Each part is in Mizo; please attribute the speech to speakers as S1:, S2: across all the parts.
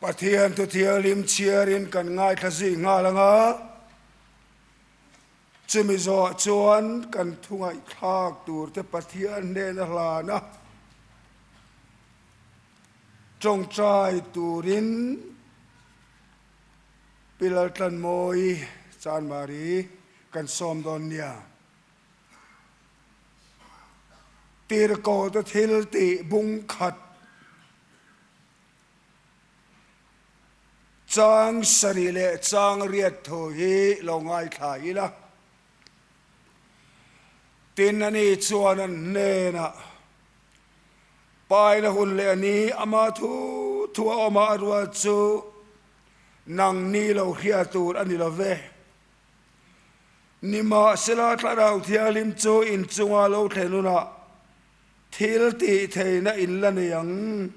S1: Pathian thu thianghlim chhiarin kan ngaithla zui nghal ang a, chumi zawhah chuan kan thu ngaihthlak turte Pathian hnena hlan a, tawngtai turin Pi Laltlanmawii Chanmari kan sawm dawn nia. Tirhkohte thil tih bung khat chang sarih leh chang riat thu hi lo ngaithla ila. Tin, ani chuan an hnenah, Paina hun leh a ni, ama thu thu a awm a, a rual chu nang ni lo hria tur a ni lo ve. Nimahsela Thlarau Thianghlim chu inchunga lo thlen hunah thil tih theihna in la nei ang.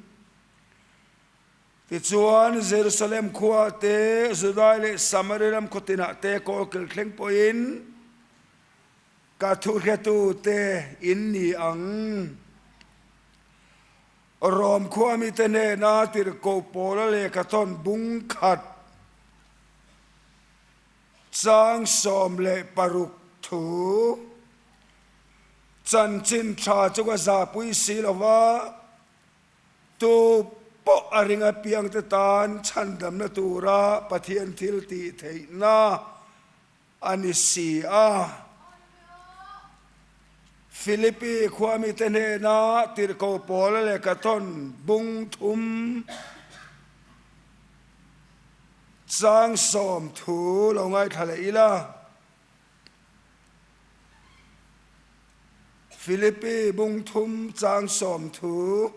S1: Tichuan, Jerusalem khua te, Judai leh Samari ram khaw tinah te kawlkil thleng pawhin ka thuhretute in ni ang. Rom khua mite hnena tirhkoh Paula lehkha thawn bung khat Chang 16 thu chanchin tha chu ka zahpui si lo va, tu pawh a ring apiangte tan chhandamna tura Pathian thil tih theihna a ni si a. Philippi khuamite hnena tirhkoh Paula lehkha thawn bung thum Chang 10 lo ngaithla leh ila. Philippi bung thum chang 10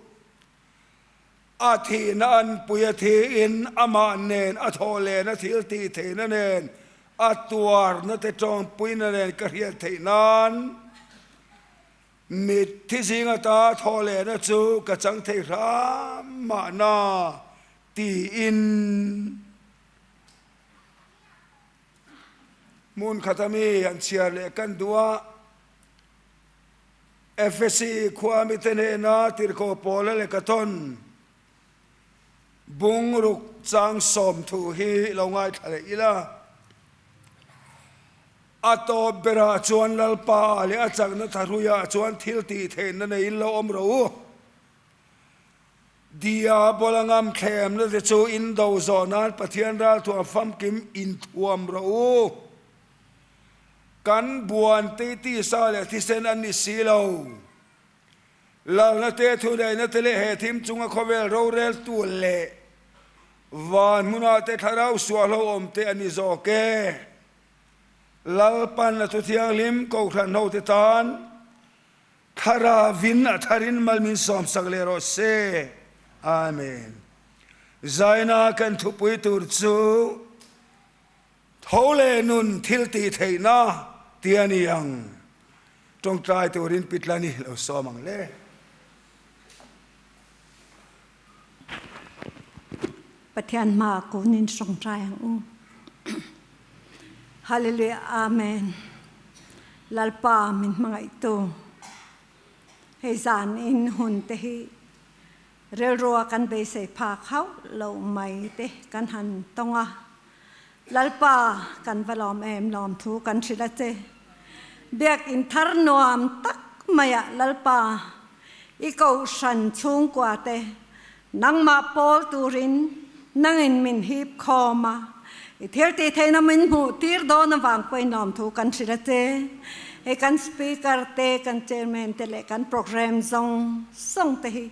S1: A thihna an pui a thiin amah nen a thawh lehna thil tih theihna nen a tuarna te tawngpuina nen ka hriat theih nan mitthi zinga ta thawh lehna chu ka chang thei hram mahna Tiin hmun khata mi an chhiar leh kan duh a, Efesi khua mite hnena tirhkoh Paula leh ka thawn bungruk chang 10 hi lo ngaithla leh ila. A tawp berah chuan Lalpa leh a chakna tharuiah chuan thil tih theihna neiin lo awm rawh u. Diabol a ngam thlemna te chu in do zawh nan Pathian ralthuam famkim inthuam rawh u. Kan buan te tisa leh thisen an ni si lo. Lalna te, thuneihna te leh he thim chunga khawvel roreltu leh van hmunah te thlarau suahlo awm te an ni zawk e. Lalpan a Thuthianghlim Kohhran hote tan Thlarauin a tharin mal min sawmsak leh rawh se. Amen. Zaina kan thupui tur chu Tho leh nun thil tih theihna tih a ni ang. Tawngtai turin Pitlani lo sawm ang le.
S2: Pathian hma kunin tawngtai ang u. Hallelujah Amen. Lalpa min hmangaihtu hei zan in hun te hi rilrua kan beisei phak hauh lo mai te kan han tawng a. Lalpa kan va lawm em lawm thu kan hrilh a che. Biak in thar nuam tak maiah Lalpa i kohhran chhungkua te Nangmah pawl turin nangin min hip khawm a, i thil tih theihna min hmuh tir dawn avang pawhin lawmthu kan hrilh a che. Hei kan Speaker te, kan Chairman te leh kan Programme zawng zawng te hi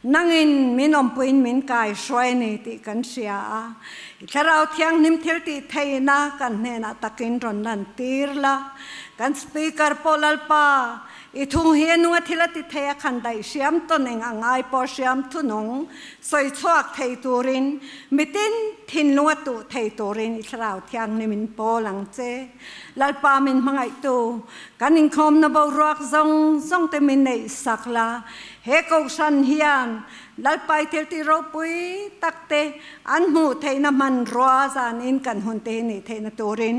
S2: nangin min awmpuiin min kai hruai a ni tih kan hria a. I Thlarau Thianghlim thil tih theihna kan hnenah takin rawn lan tir la. Kan Speaker pawh Lalpa I thung hi a nung a thil a ti thei a, khan daih hriam tawn eng a ngai pawh hriam thunung sawi chhuak thei turin mitin thinlung a tuh thei turin i Thlarau Thianghlim in pawl ang che. Lalpa min hmangaihtu, kan inkhawmna boruak zawng zawng te min neih sak la, he Kohhran hian Lalpa i thil tih ropui tak te an hmuh theihna hmanrua zanin kan hun te hi nih theihna turin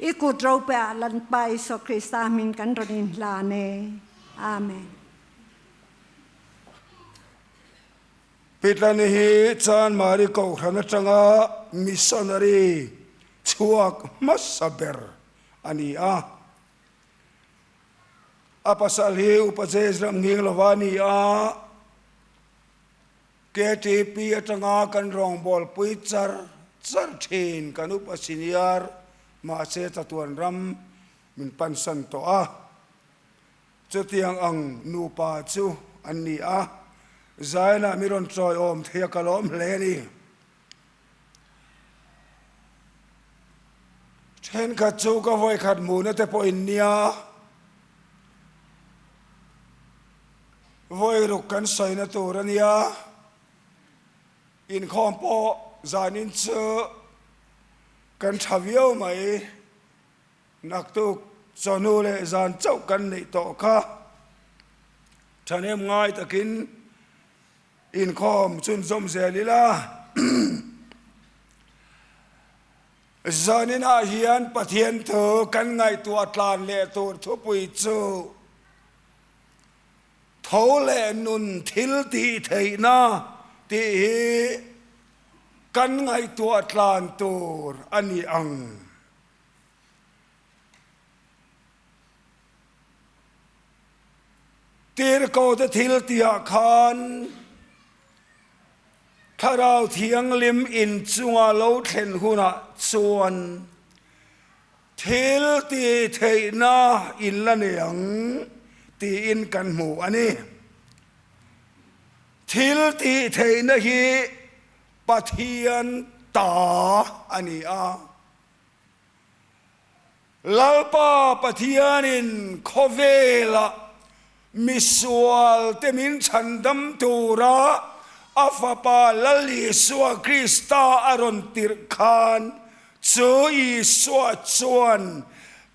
S2: i kut ropuiah Lalpa Isua Krista hming kan rawn inhlan e. Amen.
S1: Pitlani hi Chanmari Kohhran atanga missionary chhuak hmasa ber a ni a. A pasal hi Upa Jezram Nginglova a ni a. KTP atanga kan rawngbawlpui char char thin kan Upa Senior mahse chatuan ram min pansan tawh a. Chutiang ang nupa chu an ni a, Zion-ah mi rawn chawiawm thei a ka lawm hle a ni. Thenkhat chu ka vawikhat hmuhna te pawh in nia, vawiruk kan sawina tur a nia, inkhawm pawh zanin chu kan tha viau mai. Naktuk chawhnu leh zan chauh kan neih tawh kha thahnem ngai takin inkhawm chhunzawm zel ila. Zaninah hian Pathian thu kan ngaihtuah tlan leh tur thupui chu Tho leh nun thil tih theihna tih hi kan ngaihtuah tlan tur a ni ang. Tirhkohte thil tihah khan Thlarau Thianghlim inchunga lo thlen hunah chuan thil tih theihna in la nei ang tiin kan hmu a ni. Thil tih theihna hi Pathian ta a ni a. Lalpa Pathianin khawvelah misualte min chhandam tura a Fapa Lal Isua Krista a rawn tirh khan chu Isua chuan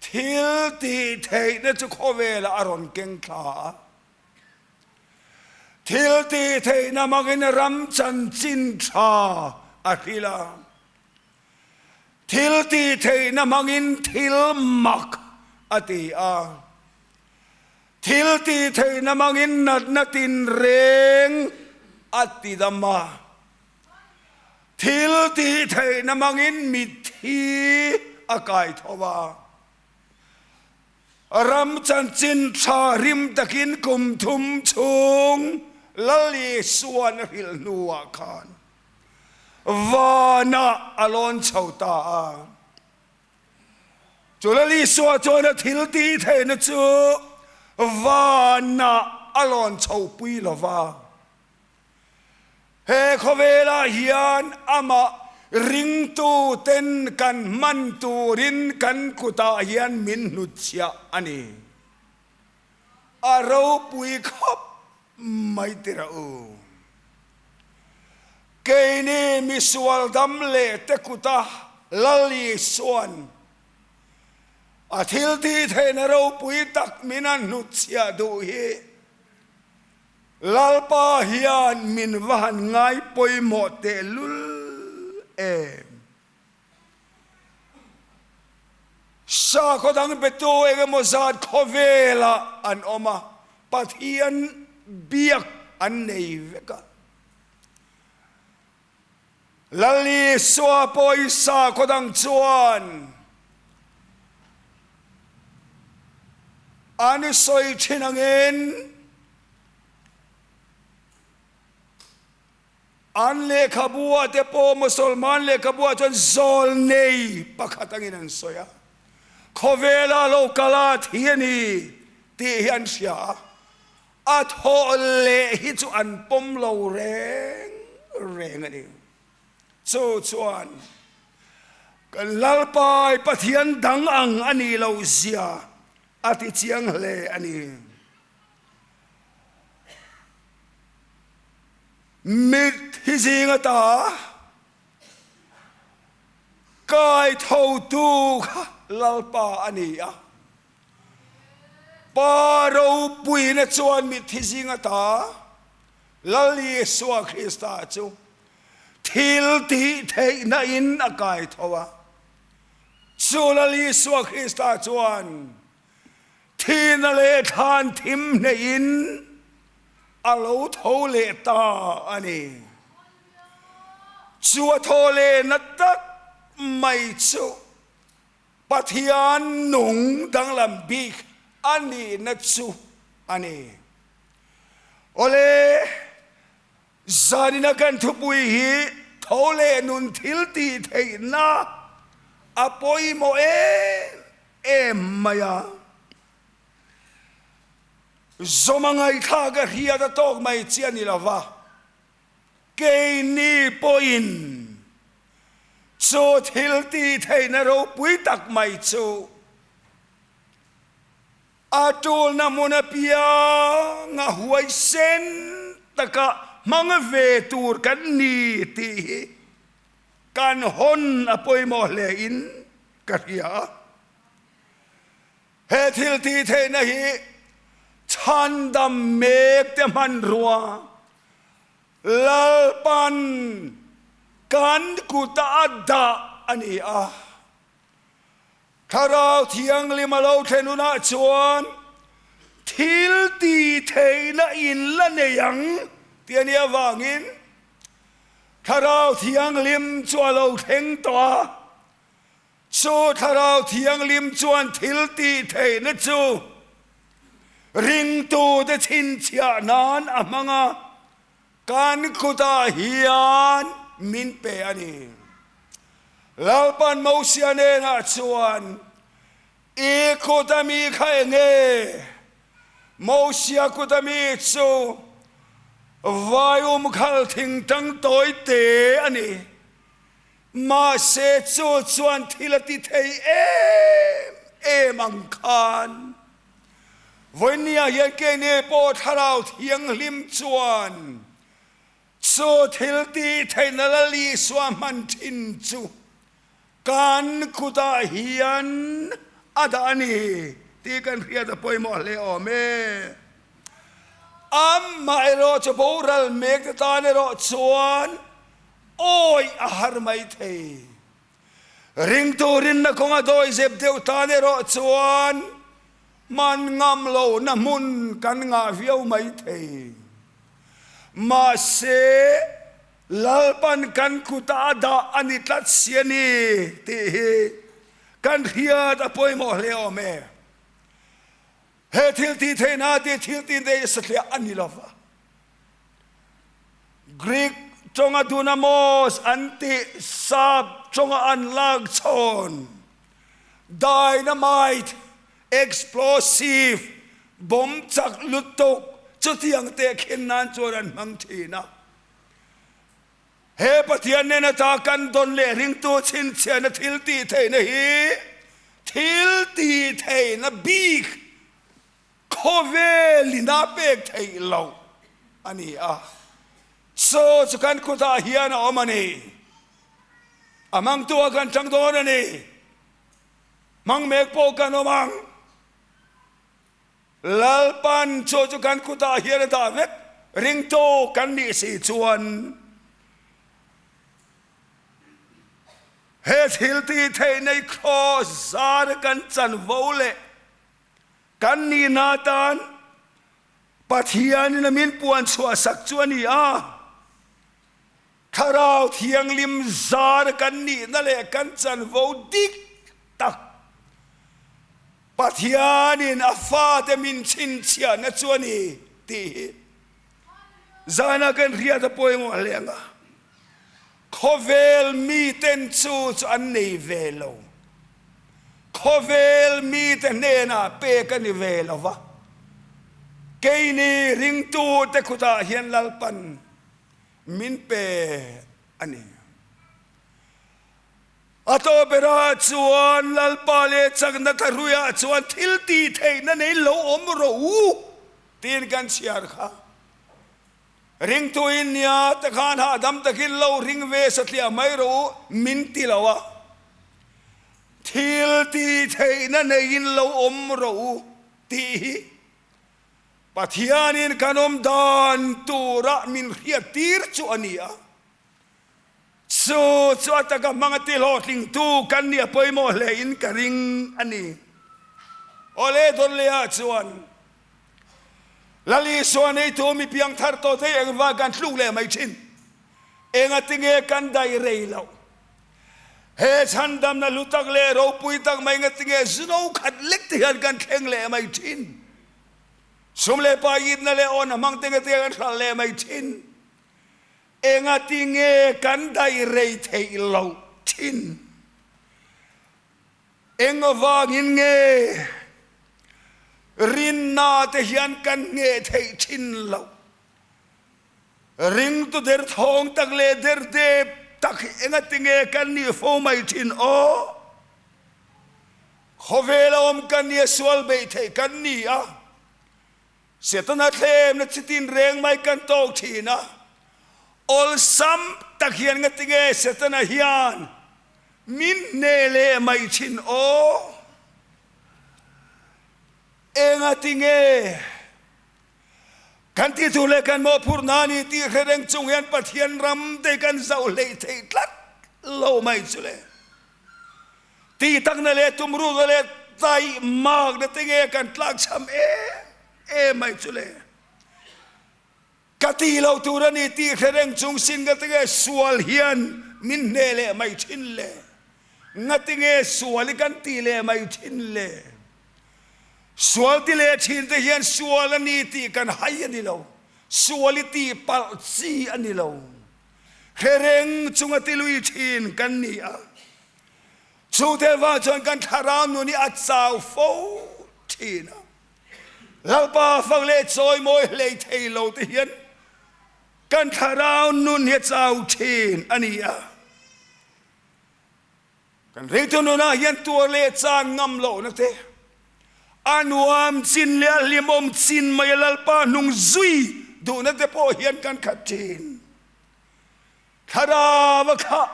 S1: thil tih theihna chu khawvelah a rawn keng thla a. Thil tih theihna hmangin ram chanchin tha a hrilh a. Thil tih theihna hmangin thil mak a ti a. Thil tih theihna hmangin natna tinreng a ti dam a. Thil tih theihna hmangin mitthi a kai tho a. Ram chanchin tha rim takin kum thum chhung Lal Isuan a hrilh hnuah khan Vanah a lawn chho ta a. Chu Lal Isua chuan a thil tih theihna chu vanah a lawn chho pui lo va. He khawvelah hian amah ringtuten kan hman turin kan kutah hian min hnutchhiah a ni. A ropui khawp mai tirah u. Keini misual dam leh te kuta Lal Isuan a thil tih theihna ropui tak min a hnutchhiah duh hi Lalpa hian min va han ngai pawimawh tehlul em. Sakhaw dang betu eng emaw zat khawvelah an awm a, Pathian biak an nei vek a. Lal Isua pawh i sakhaw dang chuan an sawi thin angin, An lehkhabu-ah te pawh Musalman lehkhabu-ah chuan zawlnei pakhat angin an sawi a, khawvela lo kal a thi a ni tih hi an hria a, a thawh leh hi chu an pawm lo reng reng a ni. Chu chuan kan Lalpai Pathian dang ang a nih loh zia a ti chiang hle a ni. Mit hi zing ata kai thotu kha Lalpa a ni a, Pa ropuina chuan mit hi zing ata Lal Isua Krista chu thil tih theihna in a kai tho a. Chu Lal Isua Krista chuan Thihna leh thlan thim hneihin a lo tho leh ta a ni. Chu a thaw leh na tak mai chu Pathian nung danglam bik a nihna chu a ni. Awle, zanina kan thupui hi tho leh nun thil tih theihna a pawimawh em em mai a. Zawma ngaihthlak a hriat a tawk mai chi a ni lova. Keini pawhin chu thil tih theihna ropui tak mai chu a tulna hmun apianga huaisen taka hmang ve tur kan ni tih hi kan hawn a pawimawh hlein ka hria a. He thil tih theihna hi chhandam mek te hmanrua Lalpan kan kuta a dah a ni a. Thlarau Thianghlim a lo thlen hunah chuan thil tih theihna in la nei ang tih a nih avangin Thlarau Thianghlim chu a lo thleng tawh a. Chu Thlarau Thianghlim chuan thil tih theihna chu ringtute chhinchhiah nan a hmang a, kan kutah hian min pe a ni. Lalpan Mosia hnenah chuan, I kut a mi kha eng nge? Mosia kut a mi chu vaium khal thingtang tawi te a ni. Mahse chu chuan thil a ti thei em em ang khan vawinia hian keini pawh Thlarau Thianghlim chuan chu thil tih theihna Lal Isua hman thin chu kan kutah hian a dah a ni tih kan hriat a pawimawh hle awm e. Amaherawhchu boral mek te tan erawh chuan Awi a har mai thei. Ringtu rinna kawnga dawi zep deuh tan erawh chuan man ngam lohna hmun kan ngah viau mai thei. Mahse, Lalpan kan kutah a dah a ni tlat si a ni tih hi kan hriat a pawimawh hle awm e. He thil tih theihna tih thil tih nei satliah a ni lo va. Greek tawnga dunamos an tih sap tawnga an lak chhawn dynamite, explosive, bomb chak lutuk chutiang tehkhin nan chuan an hmang thin a. He Pathian nen ata kan dawn leh ringtu chhinchhiahna thil tih theihna hi thil tih theihna bik khawvel ina pek theih loh a ni a. Chaw chu kan kutah hian a awm a ni. A hmangtu ah kan tang dawn a ni. Hmang mek pawh kan awm ang. Lalpan chaw chu kan kutah hian a dah vek ringtu kan nih si chuan he thil tih theih nei kraws zar kan chanvo leh kan nihna atan Pathianin a min puan chhuah sak chu a ni a. Thlarau Thianghlim zar kan nihna leh kan chanvo dik tak Pathianin a fate min chhinchhiahna chu a ni tih hi zana kan hriat a pawimawh hle ang a. Khawvel miten chu chu an nei ve lo. Khawvel mite hnenah pek a ni ve lo va. Keini ringtute khutah hian Lalpan min pe a ni. A tawh berah chuan Lalpa leh chakna tharuiah chuan thil tih theihna nei lo awm rawh u tiin kan chhiar kha. Ringtuin nia te khan hahdam takin lo ring ve satliah mai rawh u min ti lo a, thil tih theihna neiin lo awm rawh u tih hi Pathianin kan awm dan tura min hriat tir chu a ni a, chu chu a taka hmanga ti hlawhtlingtu kan nih a pawimawh hle in ka ring a ni. Awle Dawlleia chuan Lal Isua neitu mi piangthar tawh te engvah kan tluk leh mai thin. Engatinge kan daih rei loh? He chhandamna hlu tak leh ropui tak mai engatinge zuno khat lek te hian kan thleng leh mai thin? Sum leh pa itna leh awn a hmang te engatinge kan hralh leh mai thin? Engatinge kan daih rei theih loh thin? Eng avangin nge rinna te hian kan ngheh theih thin loh? Ringtu derthawng tak leh derdep tak hi engatinge kan nih fo mai thin aw? Khawvel a awm kan nia sual beih theih kan ni a, Setana thlemna chi tin reng mai kan tawk thin a, awlsam tak hian ngatinge Setana hian min hneh leh mai thin aw? Engatinge Kan tih tur leh kan mawhphurhna a ni tih hre reng chung hian Pathian ram te kan zoh hleih theih tlat lo mai chu le. Tih takna leh tumruhna leh taihmakna te nge kan tlakchham em em mai chu le. Ka tih lo tur a ni tih hre reng chung sin ka ti nge sual hian min hneh leh mai thin le. Ngatinge sual hi kan tih leh mai thin le? Sual ti leh thin te hian sual a ni tih kan hai a ni lo. Sual hi tih palh chi a ni lo. Hre reng chunga ti lui thin kan ni a. Chu te vang chuan kan thlarau nun hi a chau fo thin a. Lalpa fak leh chawimawi hlei thei lo te hian kan thlarau nun hi a chau thin a ni a. Kan ringtu nunah hian tuar leh chan ngam lohna te, a nuam chin leh a hlimawm chin mai a Lalpa hnung zui duhna te pawh hian kan khat thin. Thlarau a khah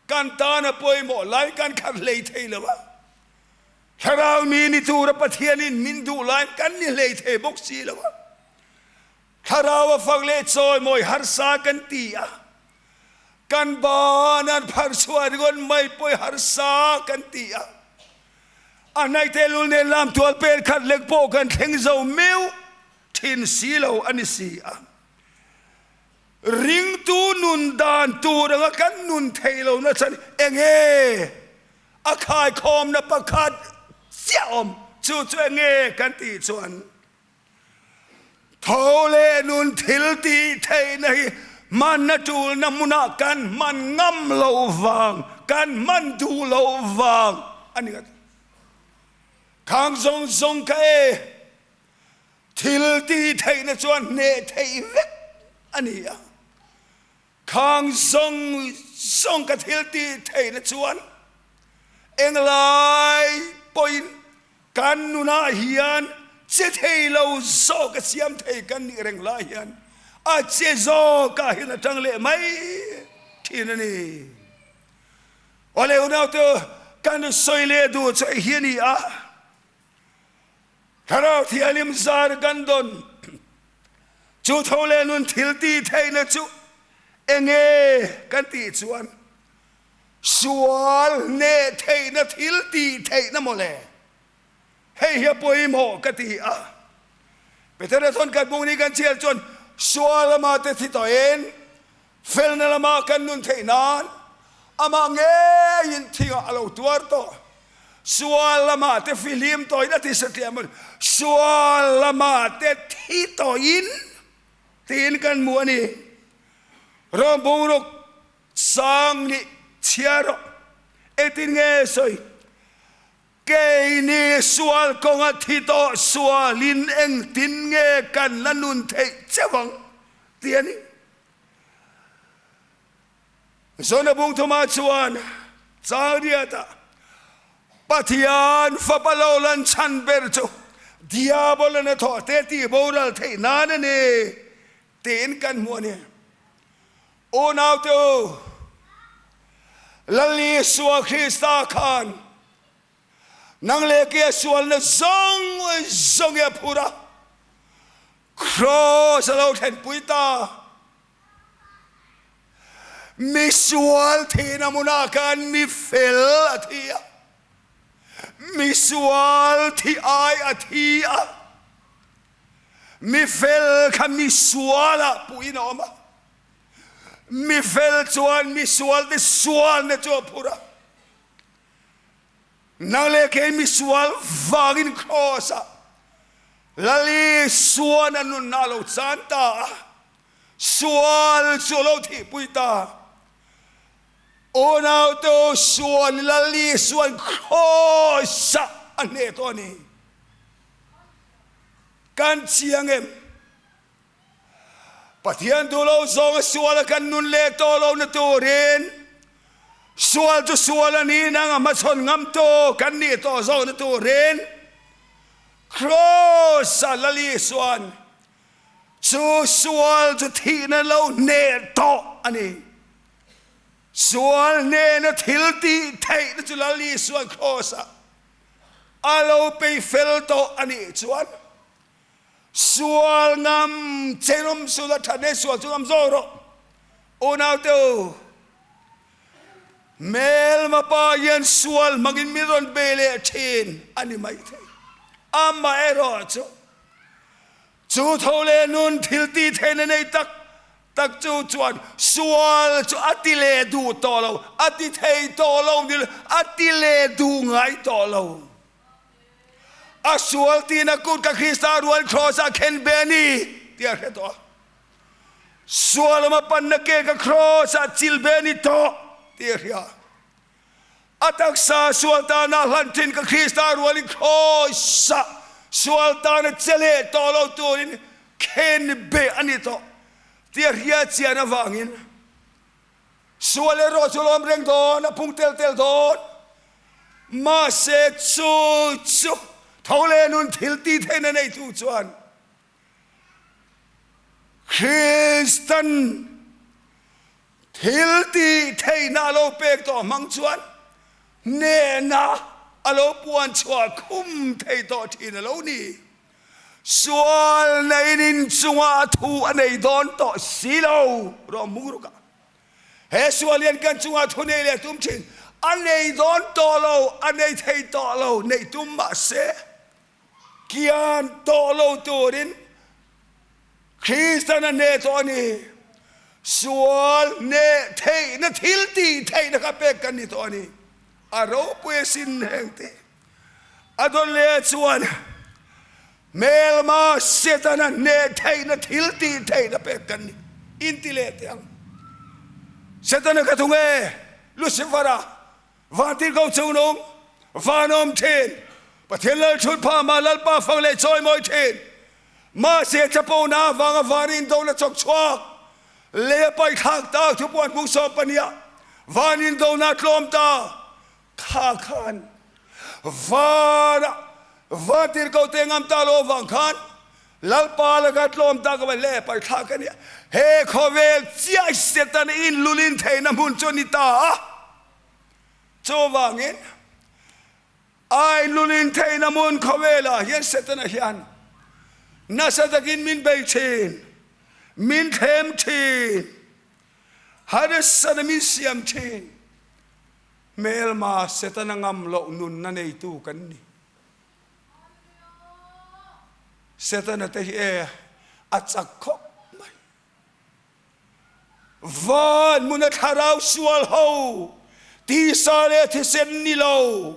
S1: kan tan a pawimawh lai kan khat hlei thei lo a, Thlarau mi ni tura Pathianin min duh lai kan ni hlei thei bawk si lo a, Thlarau a fak leh chawimawi harsa kan ti a, Kan ban an phar chhuah ringawt mai pawi harsa kan ti a, a hnaih lul nen lam tual pen khat lek pawh kan thleng zo meuh thin si lo a ni si a. Ringtu nun dan tur anga kan nun theih lo na chhan enge a khaikhawmna pakhat chiah awm chu chu enge kan tih chuan Tho leh nun thil tih theihna hi hmanna tulna hmunah kan hman ngam loh vang, kan hman duh loh vang a ni. Khang zawng zawng kha e, thil tih theihna chuan hneh theih vek a ni a. Khang zawng zawng ka thil tih theihna chuan englai pawhin kan nunah hian che thei lo zawk a siam thei kan nih reng lai hian a che zawkah hian a tang leh mai thin a ni. Awle unaute kan sawi leh duh chu hei hi a ni a, Thlarau Thianghlim zar kan dawn. Chu tho leh nun thil tih theihna chu enge kan tih chuan sual hneh theihna thil tih theihna mawle. Hei hi a pawimawh ka ti a. Petera chuan kan bung ni kan chhiar chuan sual lama te thi tawhin felna lama kan nun theih nan amah ngeiin thingah a lo tuar tawh. Sual lamah te fihlim tawhin a ti satliah maw? Sual lamah te thi tawhin tiin kan hmu a ni. Rawng bungruk sang nih chhia rawh. Engtin nge sawi? Keini sual kawnga thi tawh sualin engtin nge kan la nun theih cheuh ang ti a ni. Zona bung thuma chuan Changriata Pathian fapa lo lan chhan ber chu Diabolon a thawh te tih boral theih nan a ni tiin kan hmu a ni. Unaute u, Lal Isua Krista khan nang leh kei a sualna zawng zawng hi a phur a, Kraws a lo thlenpui ta. Mi sual thihna hmunah khan mi fel a thi a, mi sual thi ai a thi a, mi fel kha mi sualah puhin a awm a. Mi fel chuan mi sualte sualna chu a phur a. Nang leh kei mi sual vangin Kraws-ah Lal Isua'n a nunna a lo chan ta a, sual chu a lo thihpui ta. Unaute sual Lal Isua'n Kraws-ah a hneh tawh a ni. Kan chiang em? Pathian duh lo zawnga sual a kan nun leh tawh lohna turin sual chu sual a ni nang a hmachhawn ngam tu kan nih tawh zawhna turin Kraws-a Lal Isua'n chu sual chu thihna lo hneh tawh a ni. Sual hnehna thil tih theihna chu Lal Isua'n Kraws-ah a lo pei fel tawh a nih chuan Sual ngam chenawm sul a that nen sual chu ngam zawk rawh. Unau te u, hmelma pa hian sual hmangin min rawn be leh thin a ni maithei. Amaherawh chu, chu tho leh nun thil tih theihna nei tak tak chu chuan sual chu a ti leh duh tawh lo, a ti thei tawh lo ni lo, a ti leh duh ngai tawh lo. A sual tiin a kut ka Krista rual kraws ah khen ve a ni tih a hre tawh a. Sual awm a panna ke ka kraws ah chil ve a ni tawh tih a hria. A taksa sual tana hlan thin ka Krista rualin kraws ah sual tana che leh tawh lo turin khen be a ni tawh tih a hria chian avangin Sual erawh chu lawm reng dawn, a pung tel tel dawn. Mahse chu chu tho leh nun thil tih theihna neitu chuan Kristan thil tih theihna a lo pek tawh hmang chuan hnehna a lo puan chhuah khum thei tawh thin a lo ni. Sual neiin inchungah a thu a nei dawn tawh si lo rawh hmung ruk a. He sual hian kan chungah thu nei leh tum thin. A nei dawn tawh lo, a nei thei tawh lo, neih tum mah se kian tawh lo turin Kristian a hneh tawh a ni. Sual hneh theihna thil tih theihna kha pek kan ni tawh a ni. A ropui asin heng te. A dawn leh chuan hmelma Setana hneh theihna thil tih theihna pek kan ni. Inti leh teh ang. Setana ka thung e, Lucifer-a, vantirhkoh chungnung, vanawm thin, Pathian lal chhut phah mah Lalpa fang leh chawimawi thin, mahse chapona avanga van indona chawk chhuak, lei a paithlak tak thupuan hmung 12ah van indona tlawm ta. Kha khan vana vantirhkoh te ngam ta lo avang khan Lalpa laka tlawm tak a le paithlak a nia. He khawvel chiah Satan in lulin theihna hmun chu a ni ta a. Chuvangin ai lulin theihna hmun khawvelah hian Setana hian nasa takin min bei thin, min thlem thin, harsatna min siam thin. Hmelma Setana ngam loh nunna neitu kan ni. Setana te hi e a chak khawp mai. Van hmuna thlarau sual ho tisa leh thisen ni lo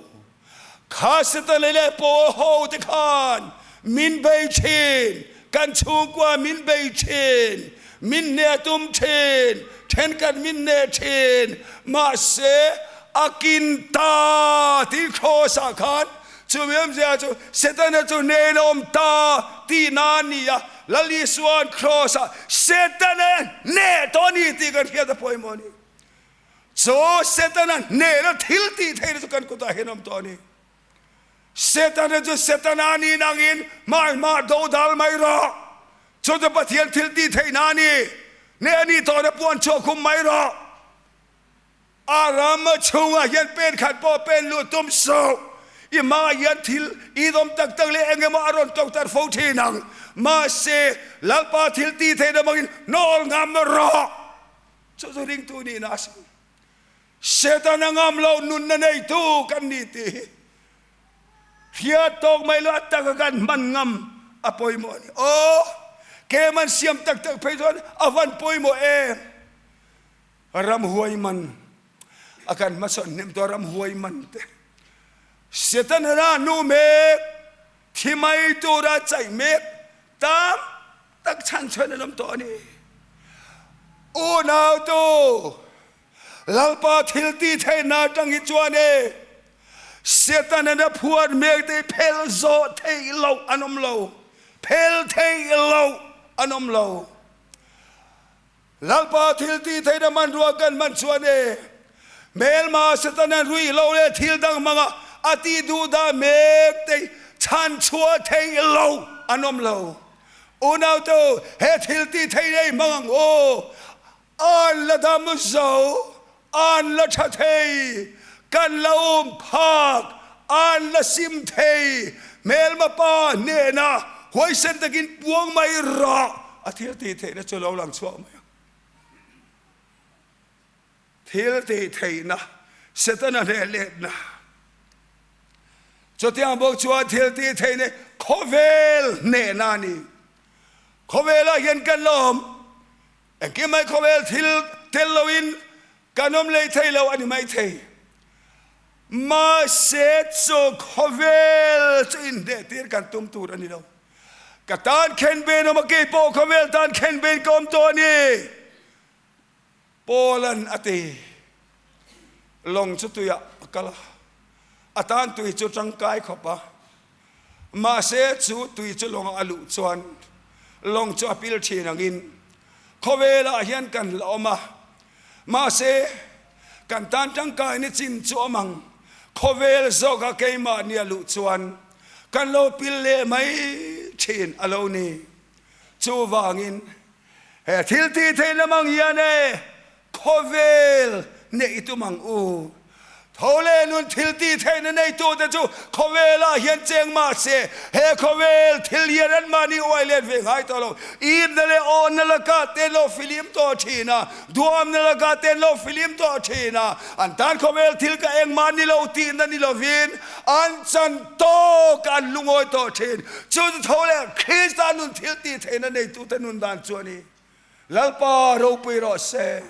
S1: kha Setana leh pawl ho te khan min bei thin, kan chhungkua min bei thin, min hneh tum thin, thenkhat min hneh thin, mahse a kin ta tih Kraws ah khan chumi awmzia chu Setana chu hnen a awm ta tihna a ni a, Lal Isua'n Kraws ah Setana hneh tawh a ni tih kan hriat a pawimawh a ni. Chu Setana hnehna thil tih theihna chu kan kutah hian a awm tawh a ni. Setana chu Setana nih nangin hmai hmah do dal mai rawh. Chu chu Pathian thil tih theihna a ni. Nge a nih tawhna puan chhuah khum mai rawh. A ram chhungah hian pen khat pawh pen luh tum suh. I hmaah hian thil idawm tak tak leh eng emaw a rawn tok tar fo thin ang. Mahse, Lalpa thil tih theihna hmangin hnawl ngam rawh. Chu chu ringtu nihna a si. Setana ngam lo nunna neitu kan ni tih hi hriat tawk mai lo a taka kan hman ngam a pawimawh a ni. Aw, kem an siam tak tak phei chuan a van pawimawh em? Ramhuai man a kan hmasawn hnem tawh ramhuai man te Satan a nu mek thi mai tura chaih mek tam tak chhan chuan an awm tawh a ni. Unau tu Lalpa thil ti theihna atang hi chuan e Satan an a phuar mek te phel zawh theih loh an awm lo. Phel theih loh an awm lo. Lalpa thil ti theihna hmanrua kan hman chuan e hmelma Setana ruih lo leh thil dang hmanga a tih duh dah mek te chhan chhuah theih lo an awm lo. Unau te u, he thil ti thei nei hmang ang u. An la dam zo, an la tha thei, kan la um phak, an la sim thei, hmelma pa hnena huaisen takin puang mai rawh, a thil tih theihna chu lo lang chhuak mai ang. Thil tih theihna, Setana hneh letna. Chutiang bawk chuan thil tih theihna khawvel hnehna a ni. Khawvelah hian kan la awm. Engkim mai khawvel thil tel loin kan awm lei thei lo a ni mai thei. Mahse chu khawvel chu inhnehtir kan tum tur a ni lo. Ka tan khen ben awm a kei pawh khawvel tan khen ben ka awm tawh a ni. Paul-a'n a ti. Lawng chu tuiah a kal a, a tan tui chu tangkai khawp a. Mahse chu tui chu lawngah a luh chuan lawng chu a pil thin angin khawvelah hian kan la awm a. Mahse kan tan tangkaina chin chu awm ang, khawvel zawka keimahni a luh chuan kan lo pil leh mai thin a lo ni. Chuvangin He thil tih theih lamang hian e khawvel neih i tum ang u. Tho leh nun thil tih theihna neitute chu khawvelah hian cheng mah se, he khawvel thil hian anmahni uai let ve ngai tawh lo. Ipna leh awhna lakah te an lo filim tawh thin a, duamna lakah te an lo filim tawh thin a. An tan khawvel thil ka engmah ni lo tihna ni lovin an chan tawk a an lungawi tawh thin. Chu chu tho leh Krista nun thil tih theihna neitute nun dan chu a ni. Lalpa ropui rawh se.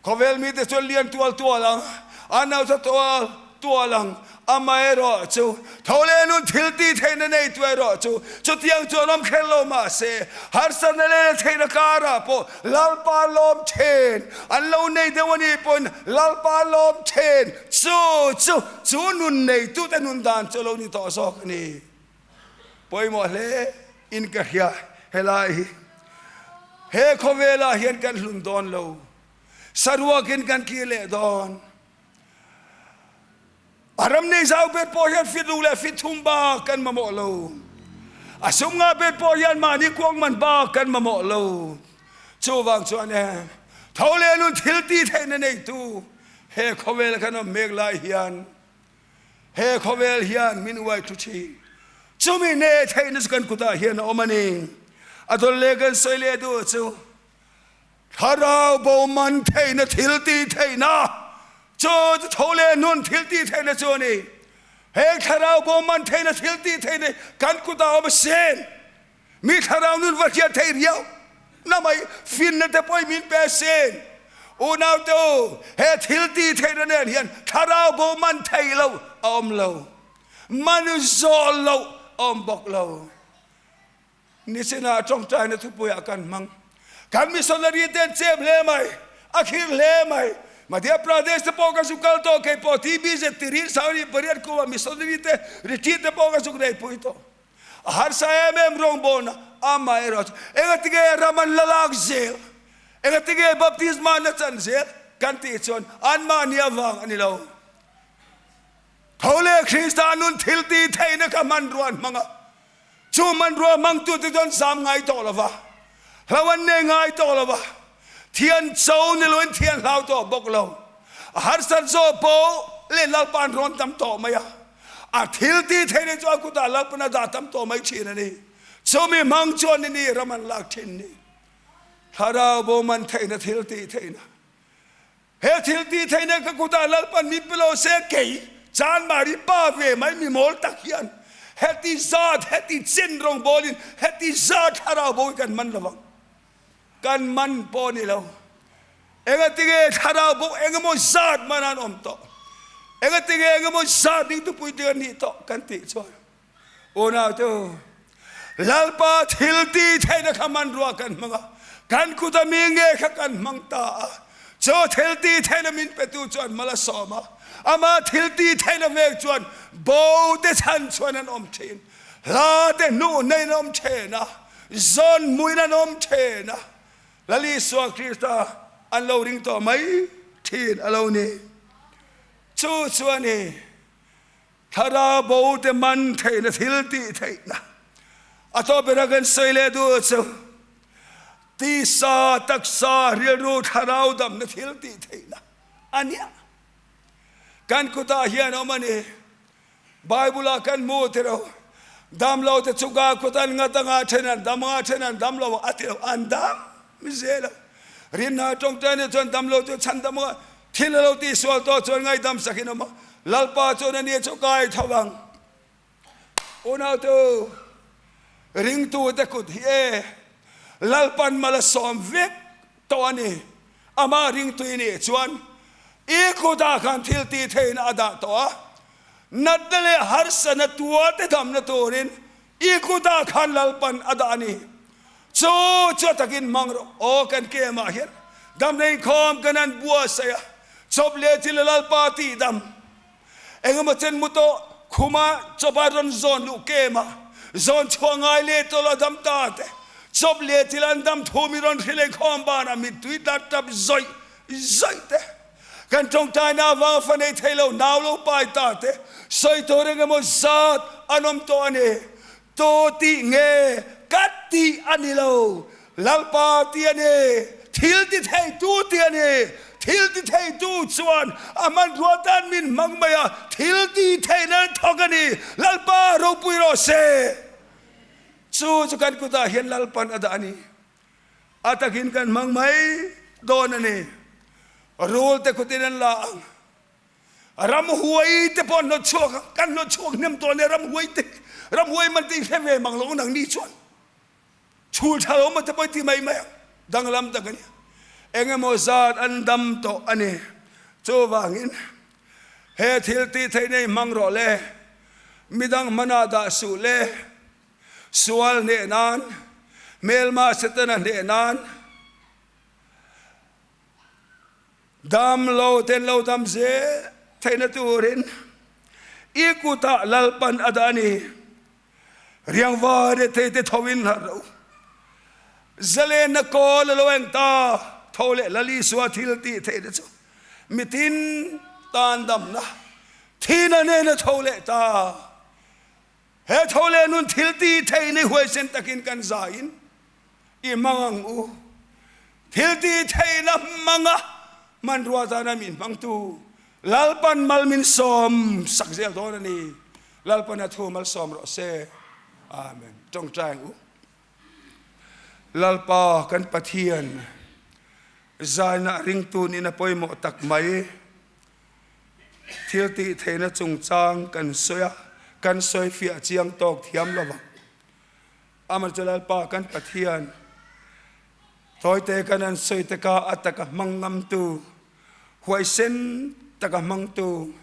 S1: Khawvel mite chuan lian tual tual ang, an hausa tual tual ang, amaherawh chu tho leh nun thil tih theihna neitu erawh chu chutiang chuan awm kher lo mah se, harsatna leh la theihna karah pawh Lalpa lawm then an lo nei deuh a nih pawhin Lalpa lawm then chu chu chu nun neitute nun dan chu a lo ni tawh zawk a ni. Pawimawh hle in ka hria helai hi. He khawvelah hian kan hlun dawn lo, saruakin kan kir leh dawn. A ram nei zau bet pawh hian fit ruk leh fit thum bak kan mamawh lo. A sum ngah bet pawh hian mahni kuang man bak kan mamawh lo. Chuvang chuan e, tho leh nun thil tih theihna neitu he khawvel kan awm mek lai hian he khawvel hian min uai thu thin. Chumi ne theihna chu kan kutah hian a awm a ni. A dawn leh kan sawi leh duh chu Thlarau bo man theihna thil tih theihna chu tho leh nun thil tih theihna chu a ni. Heng thlarau bo man theihna thil tih theihna kan kutah awm a sin. Mi thlarau nun va hriat theih riau na mai finna te pawhin min pe a sin. Unau te u, he thil tih theihna nen hian thlarau bo man theih loh a awm lo. Man zawh loh a awm bawk lo. Nichinah tawngtaina thupuiah kan hmang. Kan missionary te an chem hle mai, a khir hle mai. Madhya Pradesh te pawh ka zuk kal tawh, kei pawh TBZ ti rin sang ri pariat kumah missionary te retreat te pawh ka zuk nei pui tawh. A harsa em em rawngbawlna amaherawhchu engatinge ram an la lak zel, engatinge baptisma an la chan zel kan tih chuan anmahni avang a ni lo. Tho leh Krista nun thil tih theihna kha hmanrua an hmang a. Chu hmanrua hmangtute chuan zam ngai tawh lo va, hlo an nei ngai tawh lo va, thian cho ni loin thian hlau tawh bawk lo. A harsat zawh pawh leh Lalpa an rawn tam tawh mai a, a thil tih theihna chu a kutah Lalpan a dah tam tawh mai thin a ni. Chumi hmang chuan ni ni ram an lak thin ni. Thlarau bawm an theihna thil tih theihna. He thil tih theihna ka kutah Lalpan min pe lo se kei Chanmari pa ve mai mi mawl tak hian heti zat heti chen rawngbawlin heti zat thlarau bo hi kan man lovang. Kan man pawh ni lo. Engatinge thlarau bo engemaw zat man an awm tawh? Engatinge engemaw zat ding tupui ding an nih tawh kan tih chuan unaute u, Lalpa thil ti theihna kha hmanrua kan hmang a, kan kut a mi nge kha kan hmang ta a. Chu thil ti theihna min petu chuan mal a sawm a, ama thil ti theihna vek chuan bo te chhan chuan an awm thin, hla te hnuh neiin an awm then a, zawn hmuin an awm then a. Lal Isua Krista an lo ring tawh mai thin a lo ni. Chu chuan i thlarau bo te man theihna thil tih theihna a tawp bera kan sawi leh duh chu tisa taksa rilru thlarau damna thil tih theihna a nia. Kan kutah hian awm a ni. Bible ah kan hmu ti lo. Dam lo te chu ka kut an ngat anga then an dam anga then an dam lo a ti lo. An dam zel a. Rinna tawngtai nih chuan dam lo chu chhan dam anga thil a lo tih sual tawh chuan ngaidam sak in awm a. Lalpa chuan a ni chu kai tho ang. Unau te u, ringtu te kut hi e Lalpan mal a sawm vek tawh a ni. Amah ringtui nih chuan i kutah khan thil tih theihna a dah tawh a, natna leh harsatna tuarte damna turin i kutah khan Lalpan a dah a ni. Chu chu a takin hmang rawh. Aw kan kemah hian damna inkhawm kan han buatsaih a, chawp leh thil a Lalpa tih dam engemaw chen mu tawh khuma chawpa rawn zawn luh kemah zawn chhuah ngai leh tawh lo dam ta te, chawp leh thil an dam thu mi rawn hrilh inkhawm banah mittui tla tap zawih zawih te, kan tawngtaina avanga fa nei thei lo nau lo pai ta te, sawi tur engemaw zat an awm tawh a ni. Tu tih nge ka tih a ni lo, Lalpa tih a ni, thil ti theitu tih a ni. Thil ti theitu chuan a hmanrua tan min hmang mai a, thil ti theihna an thawk a ni. Lalpa ropui rawh se. Chu chu kan kutah hian Lalpan a dah a ni. A takin kan hmang mai dawn a ni. Rul te kutin an la ang. Ramhuai te pawh an hlawt chhuak a, kan hlawt chhuak hnem tawh ania ramhuai te, ramhuai man te i hre ve mang lo nang ni chuan chhul tha lo maw te pawh i ti mai mai ang, danglam tak ania. Engemaw zat an dam tawh a ni. Chuvangin he thil tih theih nei hmang rawh le, midang hmanah dah suh le, sual hneh nan, hmelma Setana hneh nan, Dam lo ten lo dam zel theihna turin i kutah Lalpan a dah a ni. Riangva rethei te tho in harh lo. Zalenna kawl a lo eng ta, tho leh Lal Isua thil tih theihna chu mitin tan damna thihna nen a tho leh ta. He tho leh nun thil tih theihna huaisen takin kan zaiin i hmang ang u. Thil tih theihna hmanga hmanrua tana min hmangtu Lalpan mal min sawm sak zel dawn a ni. Lalpan a thu malsawm rawh se. Amen. Tawngtai ang u. Lalpa kan Pathian zaina ringtu nihna pawimawh tak mai. Thil tih theihna chungchang kan sawi a, kan sawi fiah chiang tawk thiam lo vang. Amah chu Lalpa kan Pathian, tawite kan an sawi taka a taka hmang ngamtu, huaisen taka hmangtu,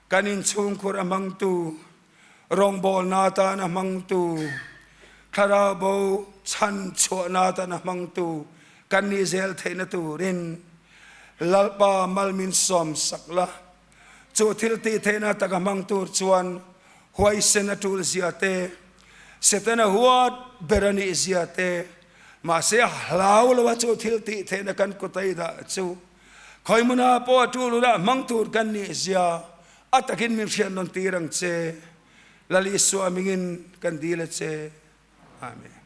S1: kan inchhungkhur a hmangtu, rawngbawlna atan a hmangtu, thlarau bo chhan chhuahna atan a hmangtu kan nih zel theihna turin Lalpa mal min sawm sak la. Chu thil tih theihna taka hmang tur chuan huaisen a tul zia te, Setana huat ber a nih zia te, mahse a hlau lo a chu thil tih theihna kan kut a i dah chu khawi hmunah pawh a tul hunah hmang tur kan nih zia a takin min hriat nawn tir ang che. Lal Isua mingin kan dil a che. Amen.